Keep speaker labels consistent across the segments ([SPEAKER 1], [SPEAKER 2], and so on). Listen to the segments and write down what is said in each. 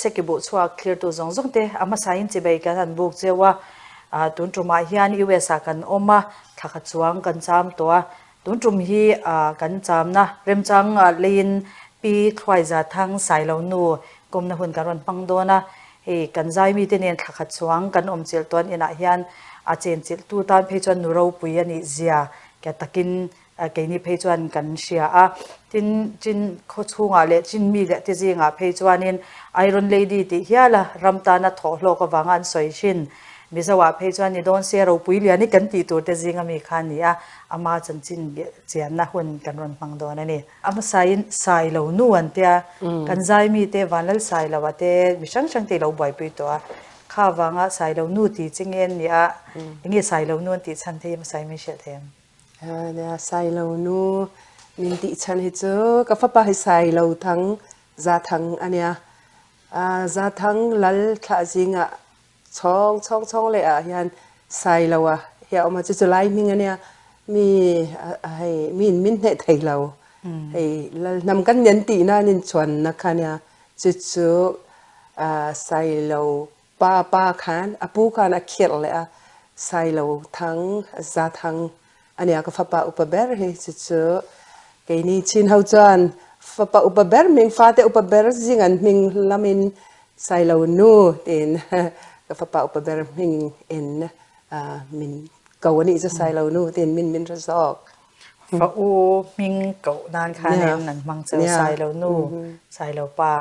[SPEAKER 1] Sekibuh chhuak thlirtu zawng zawng te a hmasain chibei kan han buk cheu a, tun tumah hian US ah kan awm a, thla khat chuang kan cham tawh a, tun tum hi kan chamna remchang leiin Pi Thluaiza Thang Sailo nu kawmna hun kan rawn hmang dawn a, hei kan zaimi te nen thla khat chuang kan awm chilh tawn inah hian a chenchilh tu tan phei chuan nu ropui a nih zia ke takin Keini phei chuan kan hria a, tin, Chin khaw chhungah leh Chin mi leh te zingah phei chuanin Iron Lady tih hiala ram tana thawh hlawk avanga an sawi thin. Mizoah phei chuan ni dawn se ropui lian i kan tih tur te zinga mi kha a ni a, ama chanchin chianna hun kan rawn hmang dawn a ni. A hmasain Sailo nu an tia, kan zai mite Vanlal Sailoa te mi hrang hrang te i lo buaipui tawh a, kha avanga Sailo nu tih chi nge an nia, enge Sailo nu an tih chhan thei hmasain min hrilh thei ang?
[SPEAKER 2] Nia Sailo nu min tih chhan hi chu ka fapa hi Sailo thang za thang a nia. Za thang lal thlah zingah chhawng chhawng chhawng leh ah hian Sailo a hi a awm a, chu chu lai hming a nia. Mi hei mi in min hneh thei lo. Hei lal hnam kan nen tihna an inchuanna kha nia. Chu chu Sailo Pa pa khan a pu khan a khirh leh a, Sailo Thang, Za Thang a nia ka fapa upa ber hi chu chu keini chin ho chuan fapa upa ber hming fate upa ber zing an hming lamin Sailo nu tiin ka fapa upa ber hming in min ko a nih chu Sailo nu tiin min min hre zawk.
[SPEAKER 1] Fa u hming koh nan khanin an hmang cheu Sailo nu, Sailo pa.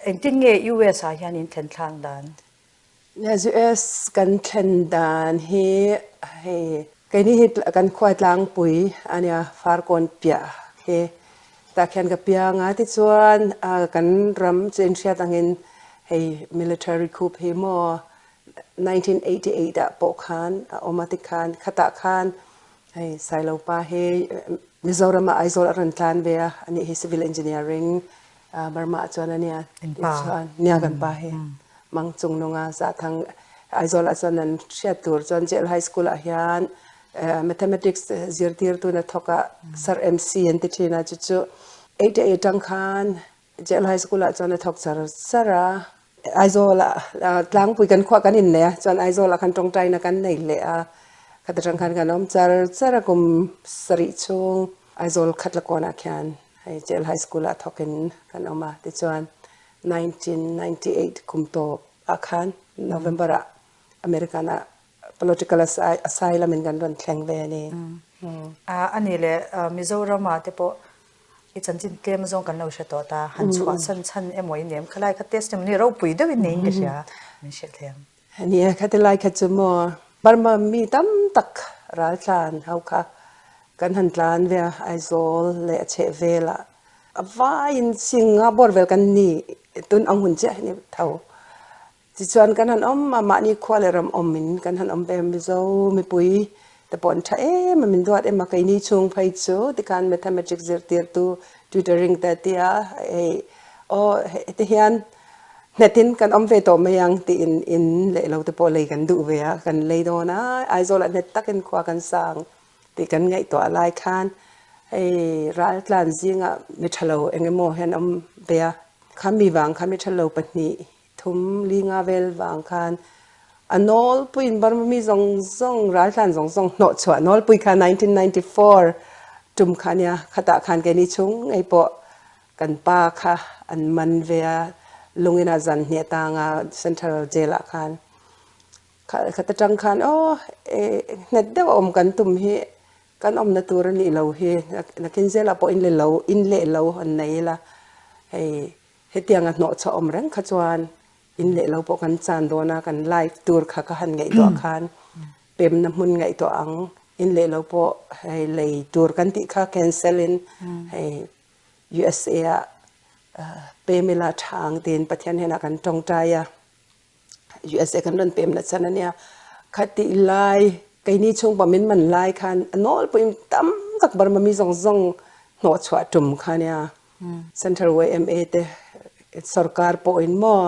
[SPEAKER 1] Engtin nge US ah hian in thlen thlak dan?
[SPEAKER 2] US kan thlen dan hi hei keini hi kan khuai tlangpui a nia Farkawn piah hi tah khian ka piang a tichuan kan ram chu inhriat angin hei military coup hi maw 1988 ah pawh khan a awm a tikhan khatah khan Hei Sailo pa hi Mizoram ah Aizawl a rawn tlan ve a, anih hi civil engineering Burma ah chuan a nia. Tichuan nia kan pa hi Mang Chung Nunga Zahthang Aizawl ah chuan an hriat tur chuan JL High School ah hian mathematics zirtirtu na thawk a Sir MC an ti thin a chu chu 88 tang khan Jail High School ah chuan a thawk char char a, Aizawl ah tlangpui kan khuah kan innei a, chuan Aizawl ah khan tawngtaina kan nei leh a, khata tang khan kan awm char char a kum sarih chhung Aizawl Khatlakawn ah khian hei Jail High School ah thawk in kan awm a, tichuan 1998 kum tawp ah khan November ah American ah Political asylum in kan rawn thleng ve a ni.
[SPEAKER 1] A nih leh Mizoram ah te pawh i chanchin tlem zawng kan lo hre tawh ta, han chhuah chhan chhan emaw i nem khalai kha testimony ropui deuh in neiin ka hria, min hrilh thei ang.
[SPEAKER 2] Ni e, khati lai kha chu maw Burma mi tam tak raltlan ho kha kan han tlan ve a, Aizawl leh a chheh velah a vaiin singa bawr vel kan ni tun ang hun chiah hi ni tho. Tichuan kan han awm a, mahni khua leh ram awmin kan han awm ve a, Mizo mipui te pawh an tha em a, min duat em a, keini chhung phei chu tikhan mathematics zirtirtu tutoring te a ti a, hei aw heti hian nghetin kan awm ve tawh mai ang tiin in leh lo te pawh lei kan duh ve a, kan lei dawn a, Aizawlah nghet takin khua kan sang tih kan ngaihtuah lai khan hei raltlan zingah mi tha lo eng emaw hian awm ve a, khami vang kha mi tha lo pahnih Thum li nga vel vang khan a nawlpuiin Burma mi zawng zawng raltlan zawng zawng hnawh chhuah nawlpui kha 1994 tum kha ania khatah khan keini chhung ngei pawh kan pa kha an man ve a lungin a zan hnih atanga Central Jail ah khan khat atang khan aw nghet deuh a awm kan tum hi kan awmna tur a nih lo hi nakin zelah pawh in leh lo in leh lo an nei ila hei Hetianga hnawhchhuah awm reng kha chuan in leh lo pawh kan chan dawn a, kan life tur kha ka han ngaihtuah khan pemna hmun ngaihtuah ang, in leh lo pawh hei lei tur kan tih kha cancel in hei USA ah pem ila tha ang tiin Pathian hnenah kan tawngtai a. USA kan rawn pem na chan a nia. Khatih lai keini chhungpawh min man lai khan a nawlpuiin tam tak Burma mi zawng zawng hnawhchhuah tum kha nia. Central YMA te sorkar pawhin maw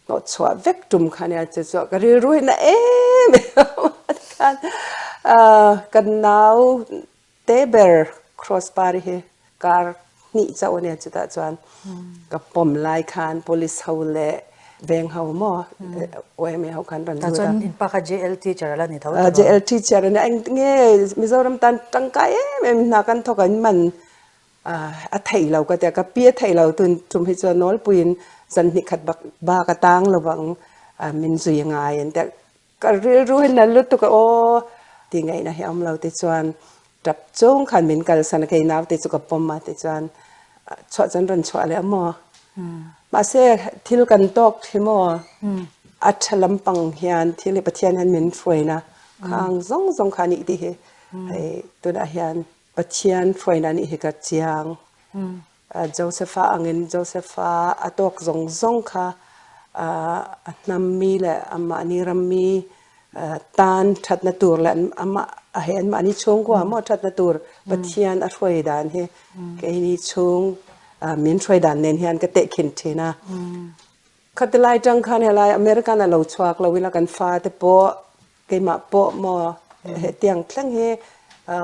[SPEAKER 2] hnawhchhuah vek tum kha nia. Chu chu ka rilru hi na em em a tikhan kan nau te ber cross par hi kar. hnih chauh a nia chutah chuan ka pawm lai khan police ho leh veng ho maw YMA ho khan rawn lut a.
[SPEAKER 1] Tah chuan in pa kha JL teacher a la ni tho tawh.
[SPEAKER 2] JL teacher a nia eng nge Mizoram tan tangkai em em hna kan thawk an man a theih lo ka tia ka pi a theih lo tun tum hi chuan nawlpuiin zan hnih khat bak bak a tang lovang min zui ngai an tia Ka rilru hi nal lutuk a aw ti ngaihna hi a awm lo tichuan tap chung khan min kalsan a kei naute chu ka pawm a tichuan chhuah chuan rawn chhuah leh a maw. Mahse thil kan tawk hi maw a tha lampang hian thil hi Pathian hian min hruaina khang zawng zawng kha a nih tih hi hei tunah hian Pathian hruaina nih hi ka chiang. Josepha angin Josepha a tawk zawng zawng kha a hnammi le amahni rammi tan ṭhatna tur le amah he anmahni chhungkua maw ṭhatna tur Pathian a hruai dan hi keini chung min hruai dan nen hian ka tehkhin ṭhin a. Khatilai ṭang khan helai American a lo chuak lo ila kan fate pawh Keimah pawh maw hetiang thleng hi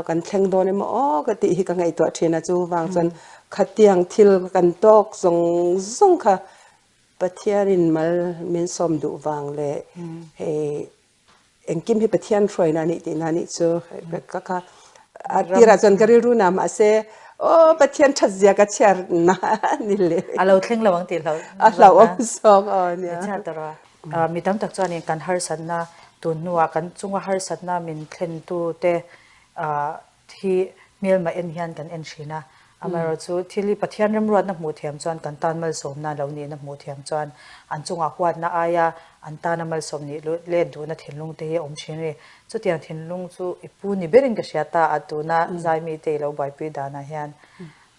[SPEAKER 2] kan thleng dawn emaw aw ka tih hi ka ngaihtuah thin a, chuvang chuan khatiang thil kan tawk zawng zawng kha Pathianin mal min sawm duh vang leh hei engkim hi Pathian hruaina a nih tihna a nih chu ka kha a tirah chuan ka rilru na mahse aw Pathian that zia ka chhiar na a ni le.
[SPEAKER 1] A lo thleng lo ang tih hlauh.
[SPEAKER 2] A hlauhawm zawk aw nia.
[SPEAKER 1] Mi tam tak chuanin kan harsatna tun hnuah kan chunga harsatna min thlentute hi hmelma en hian kan en thin a. Amaherawhchu thil hi Pathian remruatna hmuh thiam chuan kan tan malsawmna lo nihna hmuh thiam chuan an chungah huatna aia an tana malsawm nih let duhna thinlung te hi a awm thin a ni. Chutiang thinlung chu i pu ni berin ka hria ta a tuna zaimite i lo buaipui danah hian.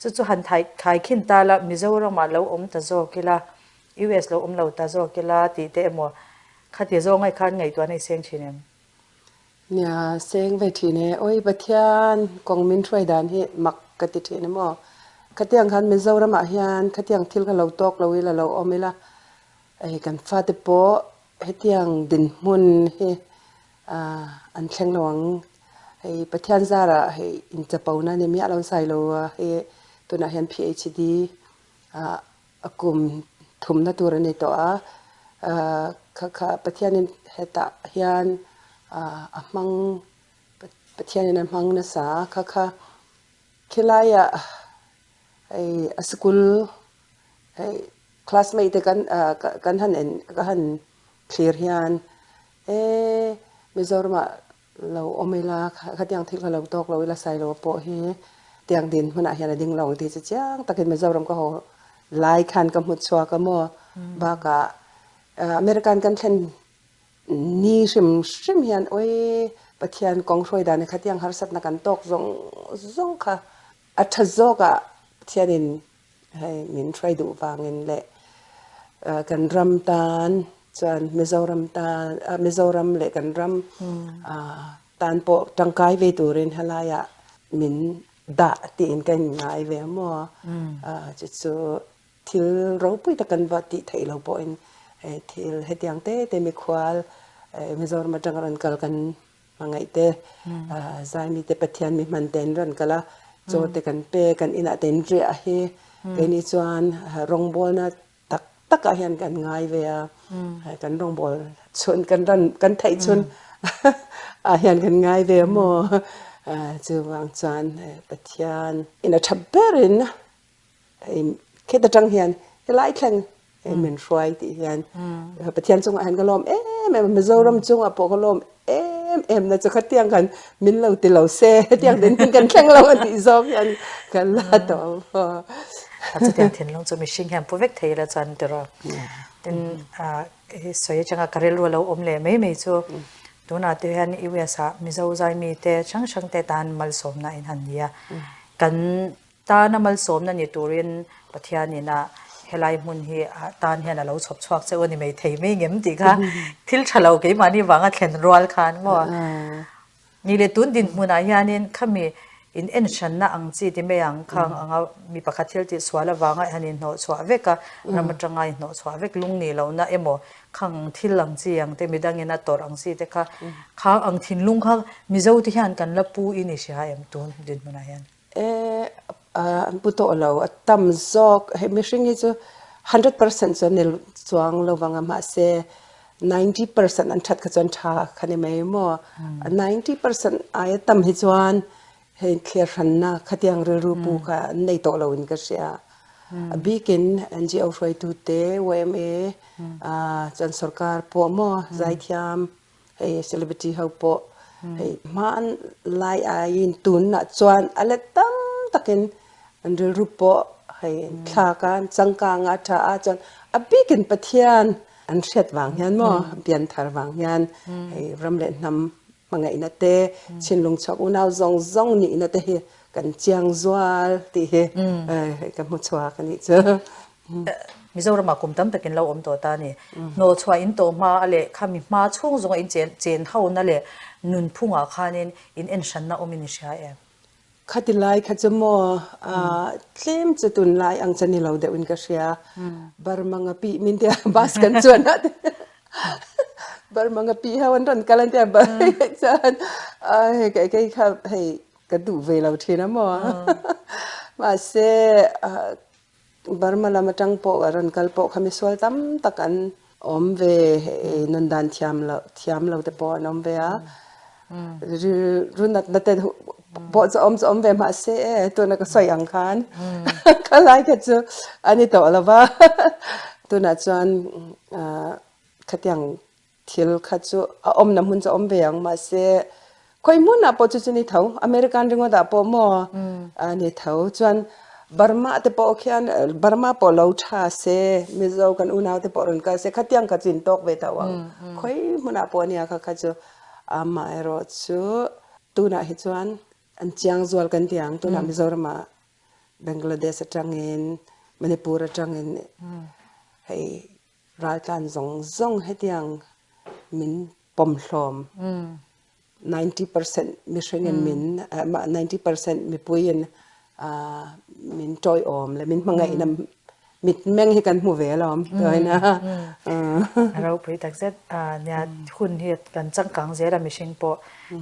[SPEAKER 1] Chu chu han thaikhin ta la Mizoramah lo awm ta zawk ila US lo awm lo ta zawk ila tih te emaw khati zawngai khan ngaihtuahna i seng thin em?
[SPEAKER 2] Nia, seng ve thin e. Awi Pathian, kawng min hruai dan hi mak ka ti thin emaw. Khatiang khan Mizoramah hian khatiang thil kha lo tawk lo ila lo awm ila, hei kan fate pawh hetiang dinhmun hi an thleng lo ang. Hei Pathian zarah hei inchapona ni miah lo sailo a, hei tunah hian PHD ah A kum thumna tur a ni tawh a, kha kha Pathianin hetah hian a hmang, Pathianin a hmang nasa a, kha kha khilaiah hei a sikul hei classmate te kan kan han en ka han thlir hian e Mizoramah Lo awm ila, khatiang thil kha lo tawk lo ila Sailo pawh hi tiang din hmunah hian a ding lo ang tih chu chiang takin Mizoram ka haw lai khan ka hmu chhuak a maw. Bakah American kan thlen ni hrim hrim hian awi Pathian kawng hruai dan hi khatiang harsatna kan tawk zawng zawng kha a tha zawkah Pathianin Hei min hruai duh vangin leh kan ram tan chuan Mizoram tan Mizoram leh kan ram tan pawh tangkai ve turin helaiah min dah tiin ka inngai ve a maw. Chu chu thil ropui tak kan va tih theih lo pawhin hei thil hetiang te te mikhual Mizoram atanga rawn kal kan Hmangaih te, Zaimi te Pathian mi hman te an rawn kal a, chaw te kan pe, kan inah te in riah hi keini chuan rawngbawlna tak takah hian kan ngai ve a, kan rawngbawl chhun kan rawn kan theih chhun ah hian kan ngai ve a maw chuvang chuan Pathian in a tha berin Khit atang hian helai thleng min hruai tih hian Pathian chungah hian ka lawm em em a, Mizoram chungah pawh ka lawm em em na chu khatiang khan min lo ti lo se hetiang din hin kan thleng lo a tih zawk hian kan la tawh a.
[SPEAKER 1] Chutiang thinlung chu mihring hian pu vek thei ila chuan tiraw. Tin hi sawi atanga ka rilru a lo awm leh mai mai chu tunah te hian US ah Mizo zaimi te hrang hrang te tan malsawmna in han ni a, kan Tana malsawmna ni turin Pathianin a helai hmun hi tan hian a lo chhawp chhuak cheu a ni mai thei mai ngem tih kha thil tha lo keimahni vanga thlen rual khan maw ni leh tun dinhmunah hianin khami in en hranna ang chi ti mai ang khang anga mi pakhat thil tih sual avanga han inhnawh chhuah vek a ram atanga inhnawh chhuah vek lung nih lohna emaw khang thil ang chi ang te midangin a tawrh ang chi te kha khang ang thinlung kha Mizo te hian kan la pu i ni hria em tun dinhmunah hian.
[SPEAKER 2] E. an pu tawh lo. A tam zawk hei mihring hi chu 100% chu an ni chuang lo vang a mahse 90% an that kha chuan tha kha ni mai maw. 90% aia tam hi chuan hei thliar hranna khatiang rilru pu kha an nei tawh lo in ka hria. A bikin NGO hruaitu te YMA chuan sorkar pawh maw zaithiam hei celebrity ho pawh hei hmaan lai aiin tunah chuan a let tam takin an rilru pawh hei an thlak a an changkang a tha a chuan a bikin Pathian an hriat vang hian maw pianthar vang hian hei ram leh hnam hmangaihna te thinlung chhuak unau zawng zawng nihna te hi kan chiang zual tih hi ka hmu chhuak a nih chu.
[SPEAKER 1] Mizoramah kum tam takin lo awm tawh ta a ni. Hnawhchhuah in tawh hma a leh khami hma chhung zawnga in chen chen hona leh nunphungah khanin in en hranna awmin i hria em?
[SPEAKER 2] Khati lai kha chu maw tlem chu tunlai ang chu ni lo deuh in ka hria. Burma ngapih min tia bus kan chuan ah te Burma ngapih ho an rawn kal an tia chuan hei kei kha hei ka duh ve lo thin a maw. Mahse Burma lam atang pawh a rawn kal pawh kha misual tam tak an awm ve, hei nun dan thiam lo thiam lo te pawh an awm ve a. Rilru natna te pawh chu awm chu awm ve mahse e tuna ka sawi ang khan khalai kha chu a ni tawh lo va. Tunah chuan khatiang Thil kha chu a awmna hmun chu a awm ve ang mahse khawi hmunah pawh chu chu ni tho American ringawt ah pawh maw a ni tho chuan Burma te pawh khian Burma pawh lo tha se Mizo kan unau te pawh rawn kal se khatiang kha chu in tawk ve tho ang khawi hmunah pawh ania kha kha chu amaherawh chu tunah hi chuan an chiang zual kan ti ang tunah Mizoram ah Bangladesh atangin Manipur atangin hei Raltlan zawng zawng hetiang min pawmhlawm 90% mihring in min 90% mipui in min tawiawm le min hmangaihna mitmeng hi kan hmu ve alawm tuaina.
[SPEAKER 1] A ropui takzet nia hun hi kan changkang zel a mihring pawh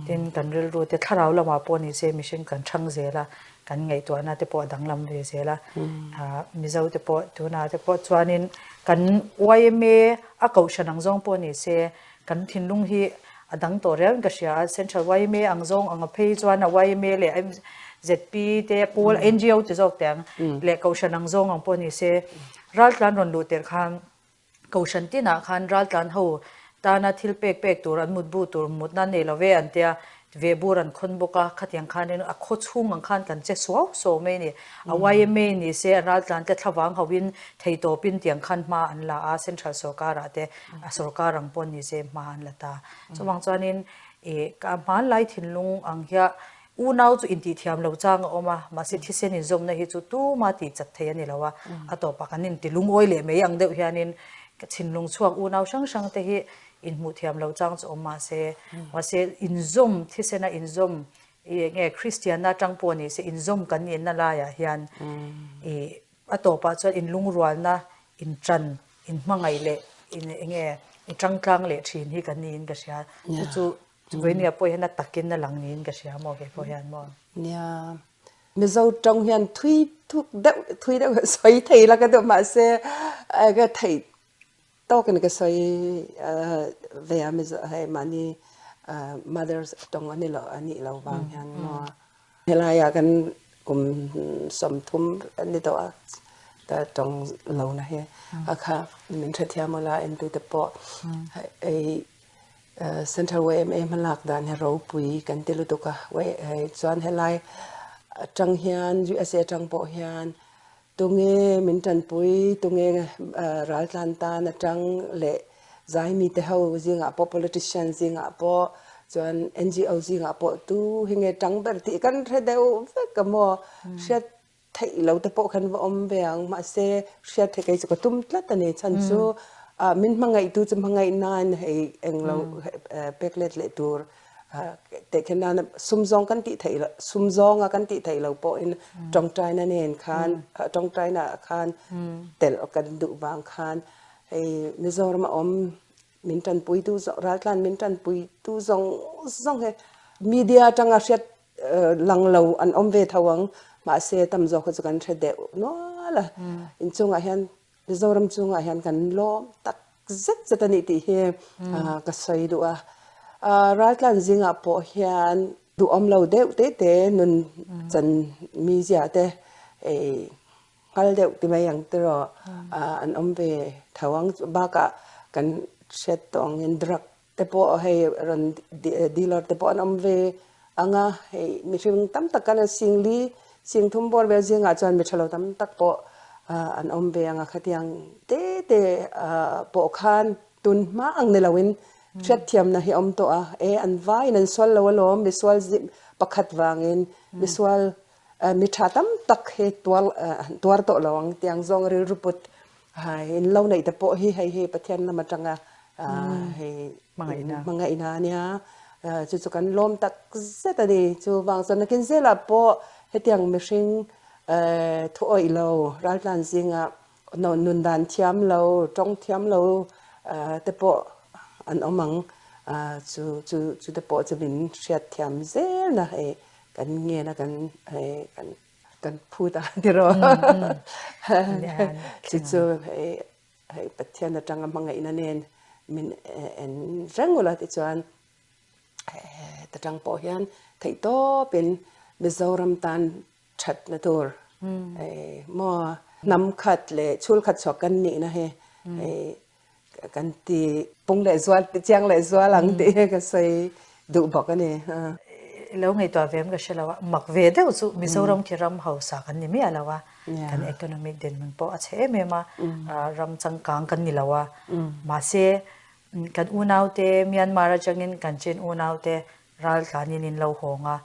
[SPEAKER 1] tin kan rilru te thlarau lamah pawh ni se mihring kan thang zel a kan ngaihtuahna te pawh a danglam ve zel a, Mizo te pawh tunah te pawh chuanin kan yma a kohhran ang zawng pawh ni se kan thinlung hi a dang tawh riau in ka hria a, Central yma ang zawng ang a phei chuan a yma leh MZP te pawl NGO ti zawk teh ang leh kohhran ang zawng ang pawh ni se raltlan rawn luh tirh khan Kohhran tinah khan raltlan ho tana thil pek pek tur an mutbu tur mutna nei lo ve an tia, vehbur an khawn bawk a, khatiang khanin a khaw chhung ang khan kan che suau suau mai a ni. A yma ni se an raltlan te thlavang hoin theitawpin tiang khan hma an la a, Central sorkarah te a sorkar ang pawh ni se hma an la ta. Chuvang chuanin ih ka hmanlai thinlung ang hiah Unau chu intihthiam lo chang a awm a, mahse thisen inzawmna hi chu tuma tih chat thei a ni lo a, a tawpah kan inti lungawi leh mai ang deuh hianin ka thinlung chhuak unau hrang hrang te hi inhmuh thiam lo chang chu awm mahse, mahse inzawm thisena inzawm ih eng nge Kristianna atang pawh ni se inzawm kan nihna laiah hian ih a tawpah chuan inlungrualna intan inhmangaih leh in eng nge i tangtlang leh thin hi kan niin ka hria chu chu Vawinia pawh hian a takin a lang niin ka hria maw kei pawh hian maw?
[SPEAKER 2] Nia, Mizo tawng hian thui thuk deuh thui deuh sawi thei la ka duh mahse ka theih tawkin ka sawi ve a Mizo hei mahni mother tawng a ni lo a nih lo vang hian maw. Helaiah kan kum 30 a ni tawh a ka tawng lo na hi a kha min hrethiam ula entute pawh hei Central yma hmalak dan hi ropui kan ti lutuk a, chuan helai atang hian USA atang pawh hian tunge min tanpui, tunge raltlan tan atang leh zaimi te ho zingah pawh politician zingah pawh chuan NGO zingah pawh tu hi nge tang ber tih kan hre deuh vek a maw hriat theih lo te pawh khan va awm ve ang mahse hriat theih kei chu ka tum tlat a ni chhan chu min hmangaihtu chu hmangaih nan hei englo pek let leh tur tehkhin nan sum zawng kan tih theih loh sum zawnga kan tih theih lo pawhin tawngtaina nen khan tawngtaina ah khan telh kan duh vang khan hei Mizoram a awm min tanpuitu zawng raltlan min tanpuitu zawng zawng hi media atanga hriat lang lo an awm ve tho ang. Mahse tam zawk kha chu kan hre deuh nual a. Inchungah hian Mizoram chungah hian kan lawm tak zet zet a nih tih hi ka sawi duh a. Raltlan zingah pawh hian duhawm lo deuh te te nun chan mizia te nghal deuh ti mai ang tiraw an awm ve tho ang. Bakah kan hriat tawh angin drug te pawh hei rawn dealer te pawh an awm ve ang a, hei mihring tam tak kan singli sing thum bawr vel zingah chuan mi thalo tam tak pawh an awm ve ang a, khatiang te te pawh khan tun hma ang ni loin hriatthiamna hi a awm tawh a, e an vaiin an sual lo alawm misual pakhat vangin misual mi tha tam tak hi tuar tuar tawh lo ang tiang zawng rilru put Hai in lo neih te pawh hi hei hi Pathian lam atanga hei hmangaihna a nia. Chu chu kan lawm tak zet a ni. Chuvang chuan nakin zelah pawh hetiang mihring thu awih lo raltlan zinga nun dan thiam lo, tawng thiam lo te pawh an awm ang. Chu chu chu te pawh chu min hriat thiam zelna hei kan ngen a kan hei kan Kan phut a tiraw. Chu chu hei hei Pathian atanga hmangaihna nen min en reng ula tichuan ta tang pawh hian theihtawpin Mizoram tan thatna tur maw hnam khat leh chhul khat chhuak kan nihna hi hei Kan ti pung leh zual, ti chiang leh zual ang tih hi ka sawi duh bawk a ni.
[SPEAKER 1] I lo ngaihtuah ve em ka hre lo a, mak ve deuh chu Mizoram khi ram hausa kan ni miah lo a, kan economic dinhmun pawh a chhe em em a, ram changkang kan ni lo a, mahse kan unaute Myanmar atangin kan Chin unaute Ral tlanin in lo hawng a,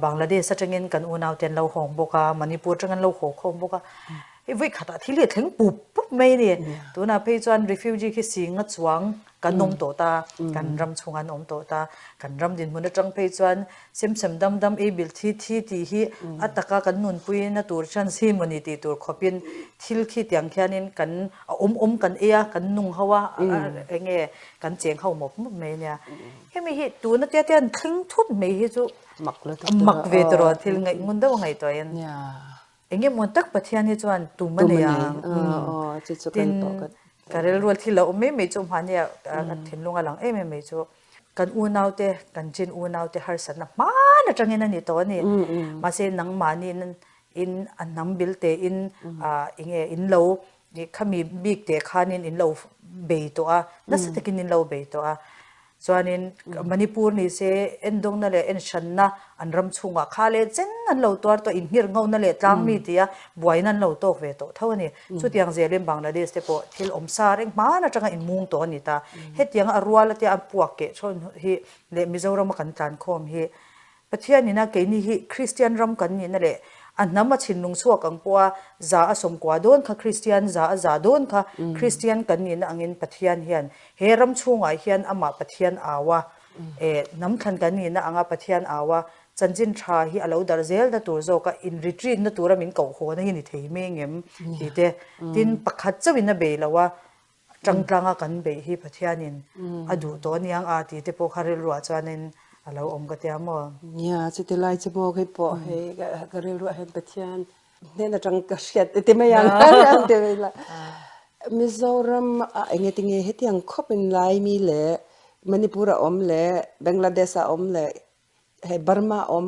[SPEAKER 1] Bangladesh atangin kan unaute an lo hawng bawk a, Manipur atangin an lo haw khawm bawk a. Hei vawi khatah thil hi a thleng pup pup mai a ni. Tunah phei chuan refugee khi singa chuang kan awm tawh ta, kan ram chhungah an awm tawh ta. Kan ram dinhmun atang phei chuan sem sem dam dam ei bil thi thi tih hi a taka kan nunpuina tur chance hi mawni tih tur khawpin thil khi tiang khianin kan a awm awm kan ei a, kan nung ho a, enge kan cheng ho mawp mawp mai a nia. Hemi hi tuna tia tia an thleng thut mai hi chu mak ve tawh thil ngaih ngun deuh a ngaihtuah in eng emaw tak Pathian hi chuan tum a nei ang tin ka rilru a thil a awm mai mai chu mahni ah ka thinlung a lang em em mai chu kan unau te kan chin unau te harsatna hman atangin a ni tawh a ni mahse nangmahni in a hnam bil te in enge in lo khami bik te khanin in lo bei tawh a nasa takin in lo bei tawh a. Chuanin Manipur ni se endawngna leh enhranna an ram chhungah kha leh chen an lo tuar tawh, inhngirh ngona leh tlangmi tia buaina an lo tawk ve tawh tho a ni. Chutiang zelin Bangladesh te pawh thil awm sa reng hman atanga inmung tawh a ni ta. Hetianga a ruala te an puak keh thawn hi leh Mizorama kan tlankhawm hi Pathianin a keini hi Kristian ram kan nihna leh a hnam a chhinlung chhuak ang pawha za a sawmkua dawn kha Kristian, za a za dawn kha Kristian kan nihna angin Pathian hian he ram chhungah hian amah Pathian au a, eh hnam thlan kan nihna anga Pathian au a, chanchin tha hi a lo darh zelna tur zawka in retreat na tura min koh haw na hi ni thei mai ngem tih te tin pakhat chauhin a bei lo a, Tangtlanga kan beih hi Pathianin a duh tawh aniang a tih te pawh kha rilruah chuanin a lo awm ka tia maw?
[SPEAKER 2] Nia, chuti lai chu maw kei pawh hei ka rilruah hian Pathian hnen atang ka hriat ti mai ang ti mai la. Mizoram ah enge tinge hetiang khawpin Laimi leh Manipur a awm leh Bangladesh a awm leh hei Burma a awm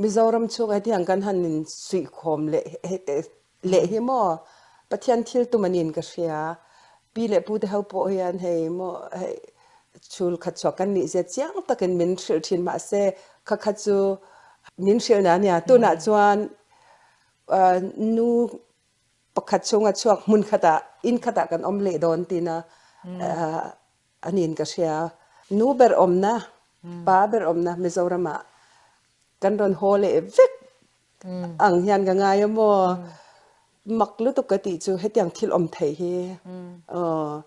[SPEAKER 2] Mizoram chhungah hetiang kan han insuihkhawm leh leh hi maw Pathian thil tum a niin ka hria. Pi leh pu te ho pawh hian hei maw hei chhul khat chhuak kan nih zia chiang takin min hrilh thin mahse kha kha chu min hrilh na ania. Tunah chuan nu pakhat chhunga chhuak hmun khatah in khatah kan awm leh dawn tina a niin ka hria. Nu ber awmna pa ber awmna Mizoramah kan rawn haw leh vek ang hian ka ngai a maw? Mak lutuk ka tih chu hetiang thil awm thei hi aw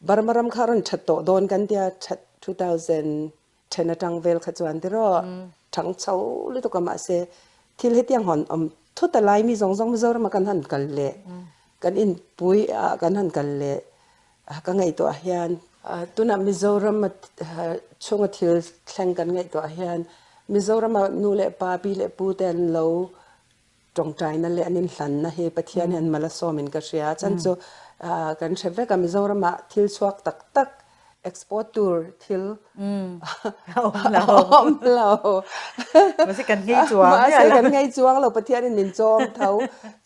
[SPEAKER 2] Burma ram kha a rawn that tawh dawn kan tia that 2010 atang vel kha chuan tiraw thang chho lutuk a mahse thil hetiang hawn awm thut a lai mi zawng zawng Mizoram a kan han kal leh kan inpui ah kan han kal leh Ka ngaihtuah hian tunah Mizoram chhunga thil thleng kan ngaihtuah hian Mizorama nu leh pa, pi leh pu te an lo Tawngtaina leh an inhlanna hi Pathian hian mal a sawmin ka hria. A chhan chu kan hre vek a, Mizoramah thil chhuak tak tak export tur thil a awm lo.
[SPEAKER 1] Mahse kan ngei chuang
[SPEAKER 2] Mahse kan ngei chuang lo, Pathianin min chawm tho.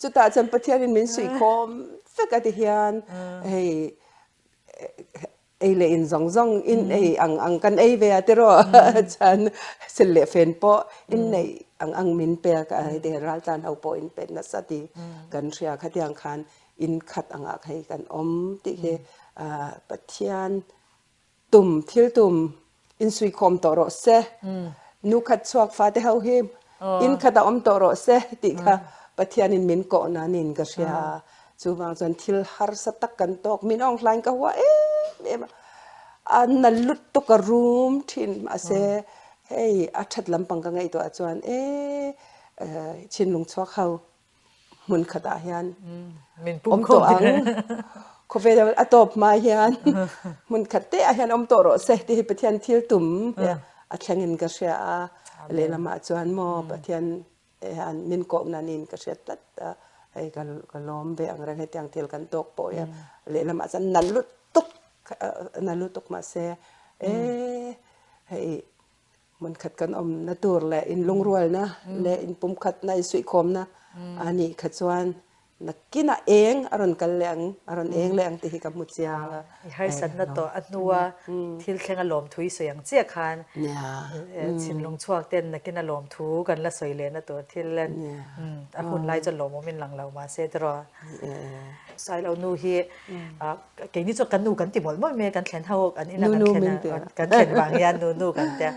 [SPEAKER 2] Chutah chuan Pathianin min suihkhawm vek a ti hian hei Ei leh in zawng zawng in ei ang ang kan ei ve a tiraw chuan sil leh fen pawh in neih ang ang min pek a hei te raltlan ho pawh in pe nasa tih kan hria khatiang khan in khat angah hei kan awm tih hi Pathian tum thil tum In suikhawm tawh rawh se. Nu khat chhuak fate ho hi in khat a awm tawh rawh se tih kha Pathianin min kawh na niin ka hria a. Chuvang chuan thil harsa tak kan tawk min awng hlain ka hua em em a. A na lutuk a rum thin mahse hei a that lampang ka ngaihtuah chuan e Chinlung chhuak ho hmun khatah hian awm tawh ang. Khawvel a tawp hma hian hmun khat te ah hian awm tawh rawh se tih hi Pathian thil tum a thleng in ka hria a. Lehlamah chuan maw Pathian hian min kohna niin ka hriat tlat a, hei ka lawm ve ang reng hetiang thil kan tawk pawh hian lehlamah chuan na lutuk na lutuk mahse e hei Hmunkhat kan awmna tur leh inlungrualna leh inpumkhatna, insuihkhawmna a nih kha chuan nakinah eng a rawn kal leh ang, a rawn eng leh ang tih hi ka hmu chiang a.
[SPEAKER 1] I harsatna tawh a hnua thil thleng a lawmthu i sawi ang chiah khan thinlung chhuak ten nakin a lawmthu kan la sawi lehna tur thil a hun lai chuan lawmawm in lang lo mahse tiraw. Sailo nu hi Keini chuan kan nu kan ti mawlh mawlh mai a, kan thlen ho an ina kan thlen a, kan thlen vang hian nu nu kan tia.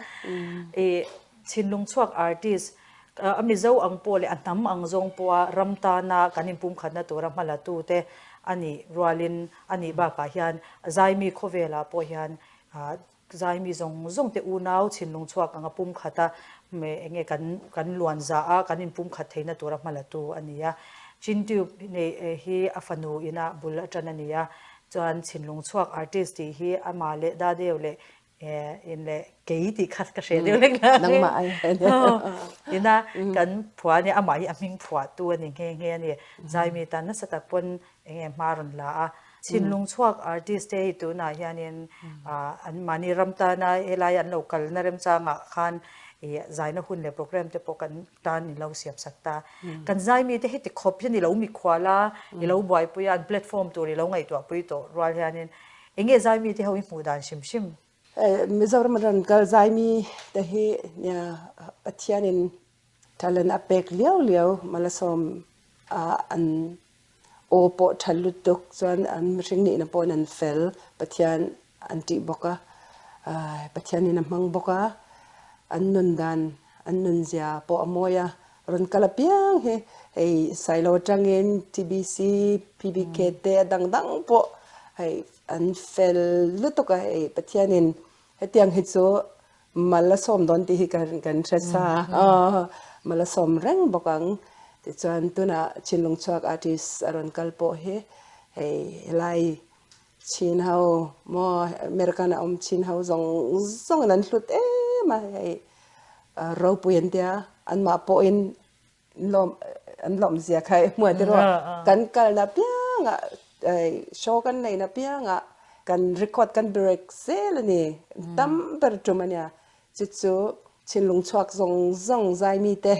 [SPEAKER 1] I Chhinlung chhuak artist a Mizo ang pawh leh a hnam ang zawng pawha ram tana kan inpumkhatna tura hma la tute a nih rualin a nih bakah hian Zaimi khawvelah pawh hian Zaimi zawng zawng te unau chhinlung chhuak anga pumkhat a, enge kan kan luan za a, kan inpumkhat theihna tura hma la tu a ni a. Chin Tube nei hi a fanu ina bul a tan a ni a, chuan chhinlung chhuak artist tih hi amah leh Dadeu leh in leh kei tih kha ka hre deuh lek la.
[SPEAKER 2] Nangmah ai.
[SPEAKER 1] Ina kan phuah a nia, amah hi a hming phuah tu a ni nghe nghe a ni. Zaimi tan nasa tak pawn enge hma rawn la a. Chhinlung chhuak artist te hei tunah hianin an mahni ram tana helai an lo kalna remchangah khan ih zaina hun leh program te pawh kan tan in lo siam sak ta. Kan zaimi te heti khawp hian i lo mikhual a, i lo buaipui a, an platform tur i lo ngaihtuahpui tawh rual hianin enge zaimi te ho i hmuh dan hrim hrim?
[SPEAKER 2] Mizoram rawn kal zaimi te hi nia Pathianin talent a pek liau liau Malasawm a an Aw pawh ṭha lutuk chuan an mihring nihna pawhin an fel, Pathian an ṭih bawk a, Pathianin a hmang bawk a, an nun dan, an nunzia pawh a mawi a, rawn kal apiang hi hei Sailo aṭangin TBC, PBK te a dang dang pawh hei an fel lutuk a, hei Pathianin hetiang hi chu Mal a sawm dawn tih hi kan hre sa a, mal a sawm reng bawk ang. Tichuan tunah Chinlung chhuak artist a rawn kal pawh hi hei helai Chin ho maw American a awm Chin ho zawng zawngin an hlut em a, hei ropui an tia anmah pawhin lawm an lawm zia kha i hmuh tiraw kan kalna piangah show kan neihna piangah kan record kan break zel a ni tam ber tum a nia chu chu thinlung chhuak zawng zawng zaimi te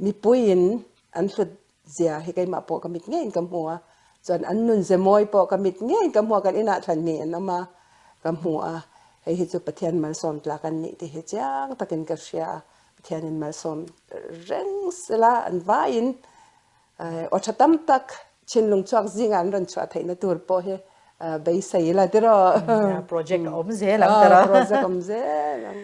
[SPEAKER 2] mipuiin an hlut zia hi keimah pawh ka mit ngeiin ka hmu a chuan an nun ze mawi pawh ka mit ngeiin ka hmu a kan inah thlan hnih an awm a ka hmu a hei hi chu Pathian malsawm tlak an nih tih hi chiang takin ka hria a. Pathianin malsawm reng sela an vaiin aw tha tam tak thinlung chhuak zingah an rawn chhuah theihna tur pawh hi beisei ila tiraw.
[SPEAKER 1] Project a awm zel ang tiraw.
[SPEAKER 2] Project awm zel ang.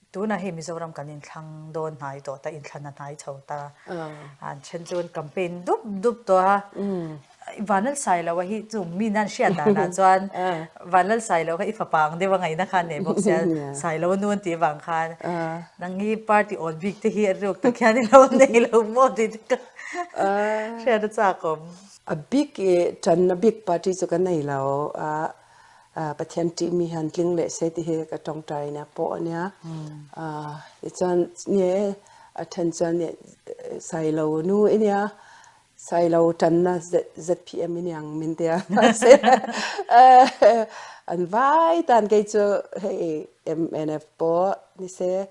[SPEAKER 1] Tunah hei Mizoram kan inthlang dawn hnai tawh ta, inthlan a hnai chho ta. An then chuan campaign dup dup tawh a. Vanlalsailoa hi chu mi nan hriat danah chuan Vanlalsailoa kha i fapa ang deuh a ngaihna khan nei bawk sia, Sailoa nu an tih avang khan nang hi party awn bik te hi a ruk tak hian i lo nei lo maw tih te ka hriat a chak awm.
[SPEAKER 2] A bik i tanna bik party chu ka nei lo a, Pathian tih mi hian tling leh se tih hi ka tawngtaina pawh a nia. Tichuan ni e a then chuan. Sailo nu i nia, Sailo ṭanna ZPM i niang min tia. Mahse an vai tan kei chu hei MNF pawh ni se,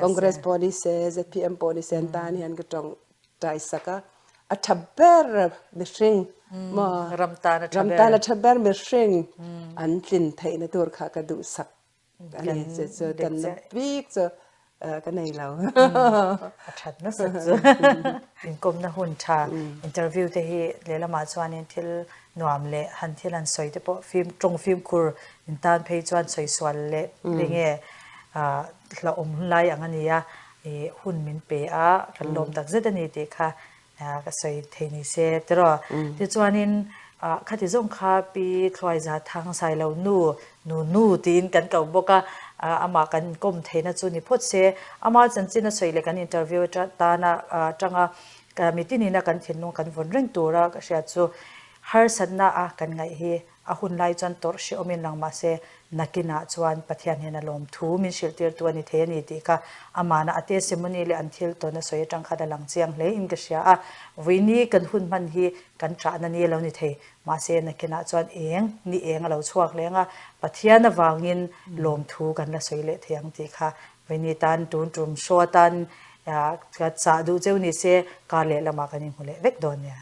[SPEAKER 2] Congress pawh ni se, ZPM pawh ni se an tan hian ka ṭawng ṭai sak a. A ṭha ber mihring maw?
[SPEAKER 1] Ram tan a ṭha ber.
[SPEAKER 2] Ram tan a ṭha ber mihring an tlin theihna tur kha ka duhsak a ni. Chu chu tanna bik chu ka nei lo.
[SPEAKER 1] A ṭhat nasat chu. Inkawmna hun ṭha interview te hi lehlamah chuanin thil nuam leh han thil han sawi te pawh fim ṭawng fimkhur in tan phei chuan sawi sual leh enge hlauhawm hun lai ang a ni a. I hun min pe a, kan lawm tak zet a ni tih kha ka sawi thei ni se tiraw. Tichuanin khati zawng kha Pi Thluaiza Thang Sailo nu, nu nu tiin kan ko bawk a, amah kan inkawm theihna chu ni phawt se. Ama chanchin a sawi leh kan interview tana atanga mitinina kan thinlung kan vawn reng tura ka hriat chu harsatna a kan ngaih hi A hun lai chuan tawrh hrehawmin lang mah se, nakinah chuan Pathian hian a lawm thu min hrilhtirtu a ni thei a ni tih kha amahna a testimony leh an thil tawn a sawi atang khan a lang chiang hle in ka hria a. Vuini kan hun hman hi kan ṭahna ni a lo ni thei. Mahse, nakinah chuan eng ni eng a lo chhuak leng a, Pathian avangin lawmthu kan la sawi leh thei ang tih kha vuini tan tun tum show atan ka chah duh cheu ni se, kar leh lamah kan inhmu leh vek dawn nia.